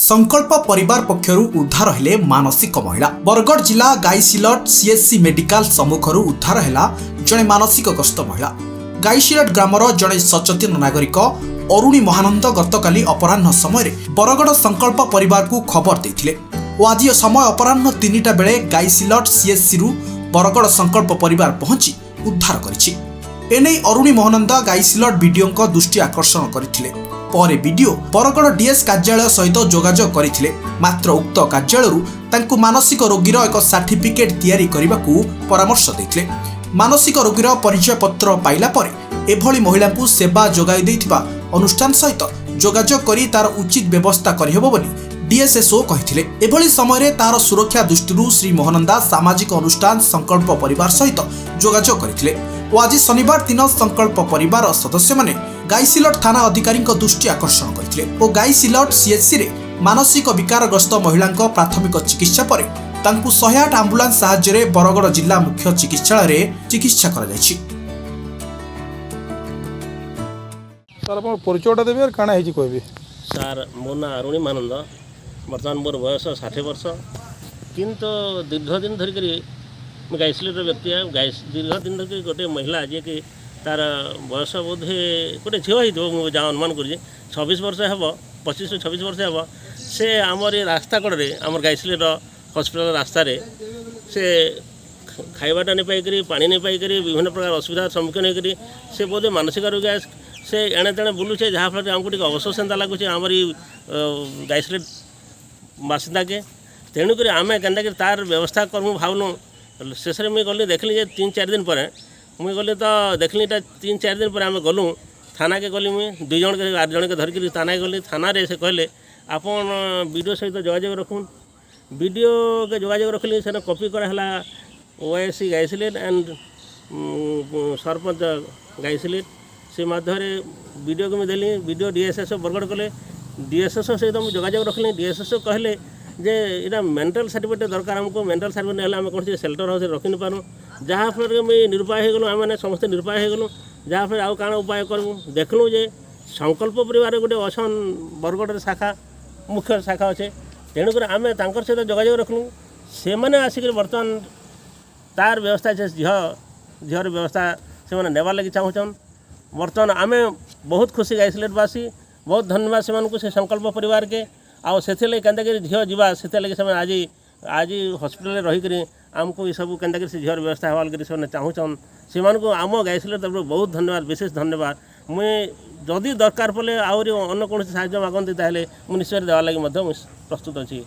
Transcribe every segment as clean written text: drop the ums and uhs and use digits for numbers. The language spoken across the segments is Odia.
ସଂକଳ୍ପ ପରିବାର ପକ୍ଷରୁ ଉଦ୍ଧାର ହେଲେ ମାନସିକ ମହିଳା। ବରଗଡ଼ ଜିଲ୍ଲା ଗାଇସିଲଟ ସିଏଚସି ମେଡିକାଲ ସମ୍ମୁଖରୁ ଉଦ୍ଧାର ହେଲା ଜଣେ ମାନସିକଗ୍ରସ୍ତ ମହିଳା। ଗାଇସିଲଟ ଗ୍ରାମର ଜଣେ ସଚେତନ ନାଗରିକ ଅରୁଣୀ ମହାନନ୍ଦ ଗତକାଲି ଅପରାହ୍ନ ସମୟରେ ବରଗଡ଼ ସଂକଳ୍ପ ପରିବାରକୁ ଖବର ଦେଇଥିଲେ ଓ ଆଜି ସମୟ ଅପରାହ୍ନ 3ଟା ବେଳେ ଗାଇସିଲଟ ସିଏଚସିରୁ ବରଗଡ଼ ସଂକଳ୍ପ ପରିବାର ପହଞ୍ଚି ଉଦ୍ଧାର କରିଛି। ଏନେଇ ଅରୁଣୀ ମହାନନ୍ଦ ଗାଇସିଲଟ ବିଡିଓଙ୍କ ଦୃଷ୍ଟି ଆକର୍ଷଣ କରିଥିଲେ। ପରେ ବିଡିଓ ବରଗଡ଼ ଡିଏସ୍ କାର୍ଯ୍ୟାଳୟ ସହିତ ଯୋଗାଯୋଗ କରିଥିଲେ। ମାତ୍ର ଉକ୍ତ କାର୍ଯ୍ୟାଳୟରୁ ତାଙ୍କୁ ମାନସିକ ରୋଗୀର ଏକ ସାର୍ଟିଫିକେଟ୍ ତିଆରି କରିବାକୁ ପରାମର୍ଶ ଦେଇଥିଲେ। ମାନସିକ ରୋଗୀର ପରିଚୟପତ୍ର ପାଇଲା ପରେ ଏଭଳି ମହିଳାଙ୍କୁ ସେବା ଯୋଗାଇ ଦେଇଥିବା ଅନୁଷ୍ଠାନ ସହିତ ଯୋଗାଯୋଗ କରି ତାର ଉଚିତ ବ୍ୟବସ୍ଥା କରିହେବ ବୋଲି ଡିଏସ୍ଏସ୍ଓ କହିଥିଲେ। ଏଭଳି ସମୟରେ ତାର ସୁରକ୍ଷା ଦୃଷ୍ଟିରୁ ଶ୍ରୀ ମୋହନନ୍ଦା ସାମାଜିକ ଅନୁଷ୍ଠାନ ସଂକଳ୍ପ ପରିବାର ସହିତ ଯୋଗାଯୋଗ କରିଥିଲେ ଓ ଆଜି ଶନିବାର ଦିନ ସଂକଳ୍ପ ପରିବାର ସଦସ୍ୟମାନେ ଗାଇସିଲଟ ଥାନା ଅଧିକାରୀଙ୍କ ଦୃଷ୍ଟି ଆକର୍ଷଣ କରିଥିଲେ ଓ ଗାଇସିଲଟ ସିଏଚସିରେ ମାନସିକ ବିକାରଗ୍ରସ୍ତ ମହିଳାଙ୍କ ପ୍ରାଥମିକ ଚିକିତ୍ସା ପରେ ତାଙ୍କୁ 108 ଆମ୍ବୁଲାନ୍ସ ସାହାଯ୍ୟରେ ବରଗଡ଼ ଜିଲ୍ଲା ମୁଖ୍ୟ ଚିକିତ୍ସାଳୟରେ ଚିକିତ୍ସା କରାଯାଇଛି। ସାର୍, ଆପଣ ପରିଚୟଟା ଦେବେ ଆର୍ କାଣା ହେଇଛି କହିବେ? ସାର୍, ମୋ ନାଁ ଅରୁଣୀ ମହାନନ୍ଦ। ବର୍ତ୍ତମାନ ମୋର ବୟସ 60 ବର୍ଷ। କିନ୍ତୁ ଦୀର୍ଘ ଦିନ ଧରିକରି ମୁଁ ଗାଇସିଲିର ବ୍ୟକ୍ତି। ଗାଇ ଦୀର୍ଘ ଦିନ ଧରିକରି ଗୋଟେ ମହିଳା, ଯିଏକି ତାର ବୟସ ବୋଧେ ଗୋଟେ ଝିଅ ହେଇଥିବ, ମୁଁ ଯାହା ଅନୁମାନ କରୁଛି 26 ବର୍ଷ ହେବ, 25ରୁ 26 ବର୍ଷ ହେବ। ସେ ଆମର ଏ ରାସ୍ତା କଡ଼ରେ, ଆମର ଗାଇସିଲିର ହସ୍ପିଟାଲ ରାସ୍ତାରେ ସେ ଖାଇବାଟା ନେଇ ପାଇକରି, ପାଣି ନେଇ ପାଇକରି, ବିଭିନ୍ନ ପ୍ରକାର ଅସୁବିଧାର ସମ୍ମୁଖୀନ ହେଇକରି ସେ ବୋଧେ ମାନସିକ ରୋଗୀ। ସେ ଏଣେ ତେଣେ ବୁଲୁଛେ, ଯାହାଫଳରେ ଆମକୁ ଟିକେ ଅବଶୋଷ ହେନ୍ତା ଲାଗୁଛେ ଆମର ଏଇ ଗାଇସିଲେଟ ବାସିନ୍ଦାକେ। ତେଣୁକରି ଆମେ କେନ୍ତାକରି ତାର ବ୍ୟବସ୍ଥା କରମୁ ଭାବଲୁ। ଶେଷରେ ମୁଇଁ ଗଲି, ଦେଖିଲି ଯେ 3-4 ଦିନ ପରେ ମୁଇଁ ଗଲି ତ ଦେଖିଲି ଏଇଟା। 3-4 ଦିନ ପରେ ଆମେ ଗଲୁ ଥାନାକେ। ଗଲି ମୁଇଁ ଦୁଇ ଜଣକେ, ଆଠ ଜଣକେ ଧରିକିରି ଥାନାକେ ଗଲି। ଥାନାରେ ସେ କହିଲେ, ଆପଣ ବିଡ଼ିଓ ସହିତ ଯୋଗାଯୋଗ ରଖୁନ୍। ବିଡ଼ିଓକେ ଯୋଗାଯୋଗ ରଖିଲି। ସେଟା କପି କରାହେଲା ଓଆଇସି ଗାଇସିଲେଟ ଆଣ୍ଡ ସରପଞ୍ଚ ଗାଇସିଲେଟ। ସେ ମାଧ୍ୟମରେ ବିଡ଼ିଓକୁ ମୁଁ ଦେଲି। ବିଡ଼ିଓ ଡିଏସ୍ଏସ୍ ବରଗଡ଼ କଲେ। ଡିଏସ୍ଏସ୍ ସହିତ ମୁଁ ଯୋଗାଯୋଗ ରଖିଲି। ଡିଏସ୍ଏସ୍ କହିଲେ ଯେ ଏଇଟା ମେଣ୍ଟାଲ ସାର୍ଟିଫିକେଟ୍ ଦରକାର ଆମକୁ। ମେଣ୍ଟାଲ ସାର୍ଟିଫିକେଟ୍ ହେଲେ ଆମେ କୌଣସି ସେଲ୍ଟର ହାଉସ୍ରେ ରଖିନପାରୁ। ଯାହାଫଳରେ ମୁଇଁ ନିରୁପାୟ ହେଇଗଲୁ, ଆମେମାନେ ସମସ୍ତେ ନିରୁପାୟ ହେଇଗଲୁ। ଯାହାଫଳରେ ଆଉ କାଣା ଉପାୟ କରିବୁ? ଦେଖିଲୁ ଯେ ସଂକଳ୍ପ ପରିବାର ଗୋଟେ ଅଛନ୍, ବରଗଡ଼ରେ ଶାଖା, ମୁଖ୍ୟ ଶାଖା ଅଛେ। ତେଣୁକରି ଆମେ ତାଙ୍କର ସହିତ ଯୋଗାଯୋଗ ରଖିଲୁ। ସେମାନେ ଆସିକରି ବର୍ତ୍ତମାନ ତାର ବ୍ୟବସ୍ଥା, ସେ ଝିଅର ବ୍ୟବସ୍ଥା ସେମାନେ ନେବାର୍ ଲାଗି ଚାହୁଁଛନ୍। ବର୍ତ୍ତମାନ ଆମେ ବହୁତ ଖୁସି ଗାଇସିଲେଟବାସୀ। ବହୁତ ଧନ୍ୟବାଦ ସେମାନଙ୍କୁ, ସେ ସଂକଳ୍ପ ପରିବାରକେ। ଆଉ ସେଥିର୍ଲାଗି କେନ୍ତାକରି ଝିଅ ଯିବା, ସେଥିର୍ଲାଗି ସେମାନେ ଆଜି ହସ୍ପିଟାଲରେ ରହିକରି ଆମକୁ ଏସବୁ କେନ୍ତାକରି ସେ ଝିଅର ବ୍ୟବସ୍ଥା ହେବା ଲାଗି ସେମାନେ ଚାହୁଁଛନ୍। ସେମାନଙ୍କୁ ଆମ ଗାଇସିଲେଟ ତରଫରୁ ବହୁତ ଧନ୍ୟବାଦ, ବିଶେଷ ଧନ୍ୟବାଦ। ମୁଇଁ ଯଦି ଦରକାର ପଡ଼ିଲେ ଆହୁରି ଅନ୍ୟ କୌଣସି ସାହାଯ୍ୟ ମାଗନ୍ତି, ତାହେଲେ ମୁଁ ନିଶ୍ଚୟ ଦେବା ଲାଗି ମଧ୍ୟ ମୁଁ ପ୍ରସ୍ତୁତ ଅଛି।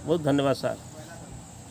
ବହୁତ ଧନ୍ୟବାଦ ସାର୍।